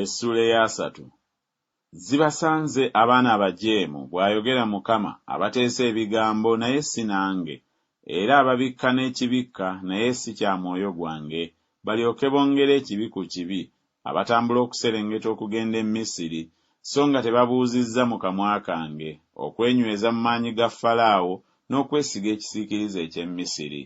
Essuula ey'asatu. Zibasanze abaana abajeemu, bw'ayogera Mukama, abateesa ebigambo, naye si nange, era ababikka n'ekibikka, naye si kya mwoyo gwange, balyoke bongere ekibi ku kibi, abatambula okuserengeta okugenda e Misiri, so nga tebabuuzizza mu kamwa kange, okwenyweza mu maanyi ga Falaawo, n'okwesiga ekisiikirize eky'e Misiri.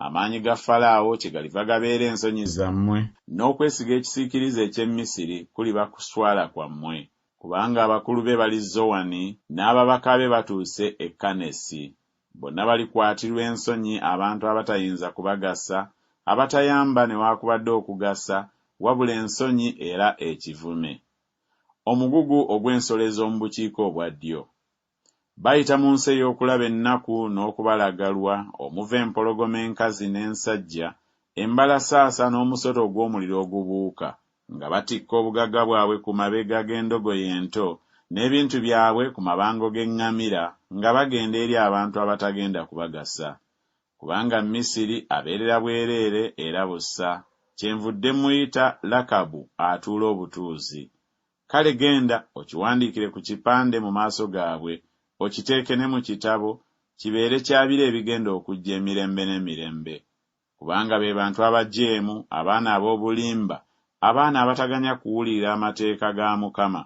Amaanyi ga Falaawo kyegaliva gabeera ensonyi zammwe, n'okwesiga ekisiikirize eky'e Misiri kuliba kuswala kwammwe. Kubanga abakulu be bali Zowani, n'ababaka be batuuse e Kanesi. Bonna balikwatirwa ensonyi abantu abatayinza kubagasa, abatayamba newakubadde okugasa, wabula ensonyi era ekivume. Omugugu ogw'ensolo ez'omu bukiika obwa ddyo. Bayita mu nsi ey'okulaba ennaku n'okubalagalwa, omuva empologoma enkazi n'ensajja, embalasaasa n'omusota ogw'omuliro ogubuuka, nga batikka obugagga bwabwe ku mabega g'endogoyi ento, n'ebintu byabwe ku mabango g'eŋŋamira, nga bagenda eri abantu abatagenda kubagasa. Kubanga Misiri abeerera bwereere era busa, kyenvudde mmuyita Lakabu atuula obutuuzi. Kale genda okiwandiikire ku kipande mu maaso gaabwe, okiteeke ne mu kitabo, kibeere kya biro ebigenda okujja emirembe n'emirembe. Kubanga be bantu abajeemu, abaana ab'obulimba, abaana abataganya kuwulira amateeka ga Mukama,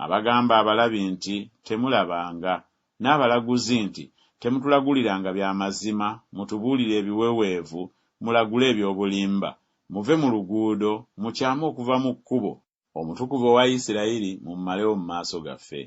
abagamba abalabi nti, Temulabanga, n'abalaguzi nti, Temutulaguliranga bya mazima, mutubuulire ebiweweevu, mulagule eby'obulimba. Muve mu luguudo, mukyame okuva mu kkubo, Omutukuvu owa Isirayiri mumumalewo mu maaso gaffe.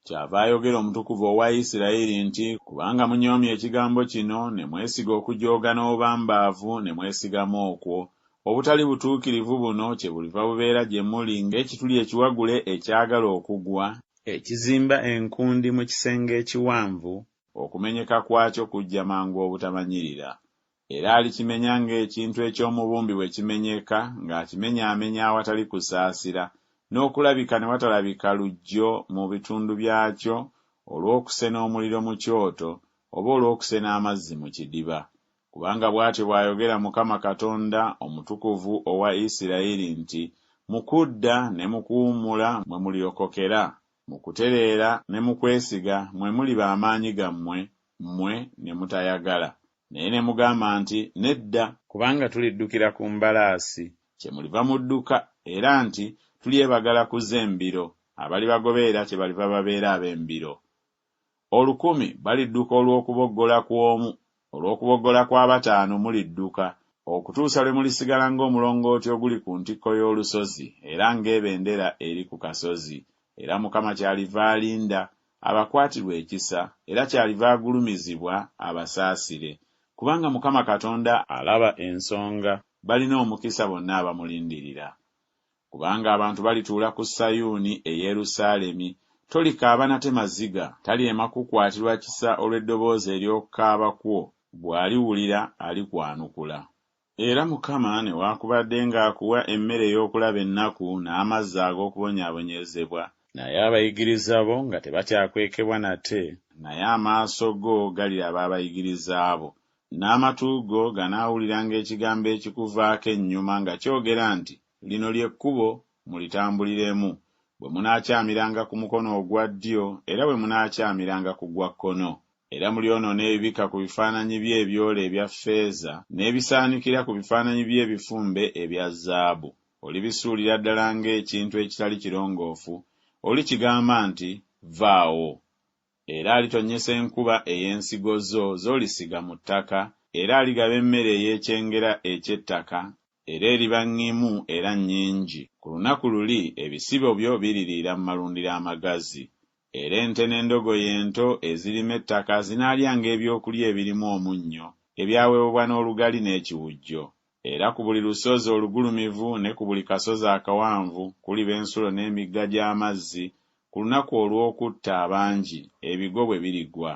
Kyava ayogera Omutukuvu owa Isirayiri nti, Kubanga munyoomye ekigambo kino, ne mwesiga okujooga n'obubambaavu, ne mwesigama okwo, obutali butuukirivu buno kyebuliva bubeera gye muli ng'ekituli ekiwagule ekyagala okugwa, ekizimba enkundi mu kisenge ekiwanvu, okumenyeka kwakyo kujja mangu obutamanyirira. Era alikimenya ng'ekintu eky'omubumbi bwe kimenyeka, ng'akimenyaamenya awatali kusaasira, n'okulabika ne watalabika luggyo mu bitundu byakyo olw'okusena omuliro mu kyoto, oba olw'okusena amazzi mu kidiba. Kubanga bw'atyo bw'ayogera Mukama Katonda, Omutukuvu owa Isirayiri nti, Mu kudda ne mu kuwummula mwe mulirokokera, mu kutereera ne mu kwesiga mwe muliba amaanyi gammwe, mmwe ne mutayagala. Naye ne mugamba nti, Nedda! Kubanga tuliddukira ku mbalaasi. Kyemuliva mudduka, era nti, Tulyebagala ku z'embiro, abalibagoberera kyebaliva babeera ab'embiro. Olukumi balidduka olw'okuboggola kw'omu, olw'okuboggola kw'abataano mulidduka, okutuusa lwe mulisigala ng'omulongooti oguli ku ntikko y'olusozi, era ng'ebendera eri ku kasozi. Era Mukama kyaliva alinda, abakwatirwe ekisa, era kyaliva agulumizibwa, abasaasire. Kubanga Mukama Katonda alaba ensonga, balina omukisa bonna abamulindirira. Kubanga abantu balituula ku Sayuuni, e Yerusaalemi, tolikaaba nate maziga, talyema kukukwatirwa kisa olw'eddoboozi ery'okukaaba kwo, bw'aliwulira alikwanukula. Era Mukama newakubadde ng'akuwa emmere ey'okulaba ennaku n'amazzi ag'okubonyaabonyezebwa, Naye abayigiriza bo nga tebakyakwekebwa nate, naye amaaso go galiraba abayigiriza bo, n'amatu go ganaawuliranga ekigambo ekikuvaako ennyuma nga kyogera nti Lino lye kkubo, mulitambuliremu, bwe munaakyamiranga ku mukono ogwa ddyo era bwe munaakyamiranga ku gwa kkono. Era mulyonoona ebibikka ku bifaananyi bye ebyole ebya ffeeza, n'ebisaanikira ku bifaananyi bye ebifumbe ebya zaabu. Olibisuulira ddala ng'ekintu ekitali kirongoofu, olikigamba nti, Vaawo. Era alitonnyesa enkuba ey'ensigo zo z'olisiga mu ttaka, era aligaba emmere ey'ekyengera eky'ettaka, era eriba ŋŋimu era nnyingi, ku lunaku luli ebisibo byo biririira mu malundiro amagazi. Era ente n'endogoyi ento ezirima ettaka zinaalyanga ebyokulya ebirimu omunnyo, ebyawewebwa n'olugali n'ekiwujjo. Era ku buli lusozi olugulumivu ne ku buli kasozi akawanvu kuliba ensulo n'emigga gy'amazzi ku lunaku olw'okutta abangi, ebigo bwe birigwa.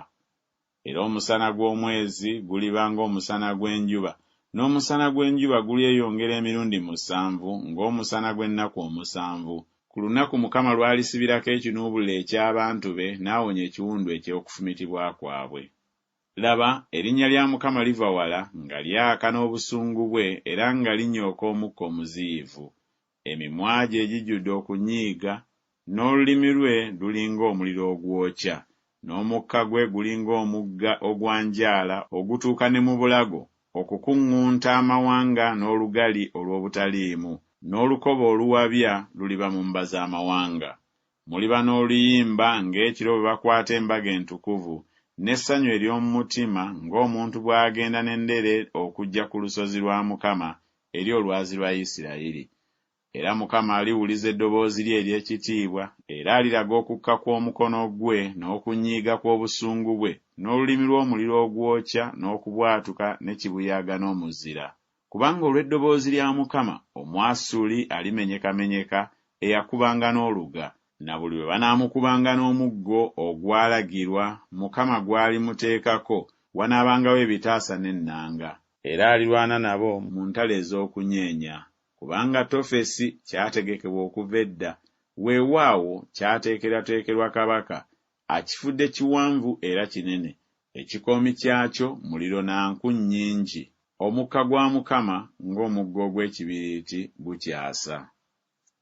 Era omusana gw'omwezi guliba ng'omusana gw'enjuba, n'omusana gw'enjuba gulyeyongera emirundi musanvu ng'omusana gw'ennaku omusanvu, ku lunaku Mukama lw'alisibirako ekinuubuliro eky'abantu be n'awonya ekiwundu eky'okufumitibwa kwabwe. Laba, erinnya lya Mukama liva wala, nga lyaka n'obusungu bwe, era nga linyooka omukka omuziyivu. Emimwa gye gijjudde okunyiiga, N'olulimi lwe luli ng'omuliro ogwokya, N'omukka gwe guli ng'omugga ogwanjaala ogutuuka ne mu bulago, Okukuŋŋunta amawanga n'olugali olw'obutaliimu, N'olukoba oluwabya luliba mu mba z'amawanga. Muliba n'oluyimba ng'ekiro bwe bakwata embaga entukuvu, N'essanyu ery'omu mutima ng'omuntu bw'agenda n'endere okujja ku lusozi lwa Mukama, eri Olwazi lwa Isiraeri. Era Mukama aliwuliza eddoboozi lye ery'ekitiibwa, era aliraga okukka kw'omukono gwe n'okunyiiga kw'obusungu bwe, n'olulimi lw'omuliro ogwokya n'okubwatuka ne kibuyaga n'omuzira. Kubanga olw'eddoboozi lya Mukama Omwasuli alimenyekamenyeka, eyakubanga n'oluga. Na buli lwe banaamukubanga n'omuggo ogwalagirwa, Mukama gw'alimuteekako, wanaabangawo ebitaasa n'ennanga. Era alirwana nabo mu ntalo ez'okunyeenya. Kubanga Tofesi kyategekebwa okuva edda, weewaawo, kyateekerwateekerwa kabaka, akifudde kiwanvu era kinene, ekikoomi kyakyo muliro na nku nnyingi, omukka gwa Mukama ng'omugga ogw'ekibiriiti gukyasa.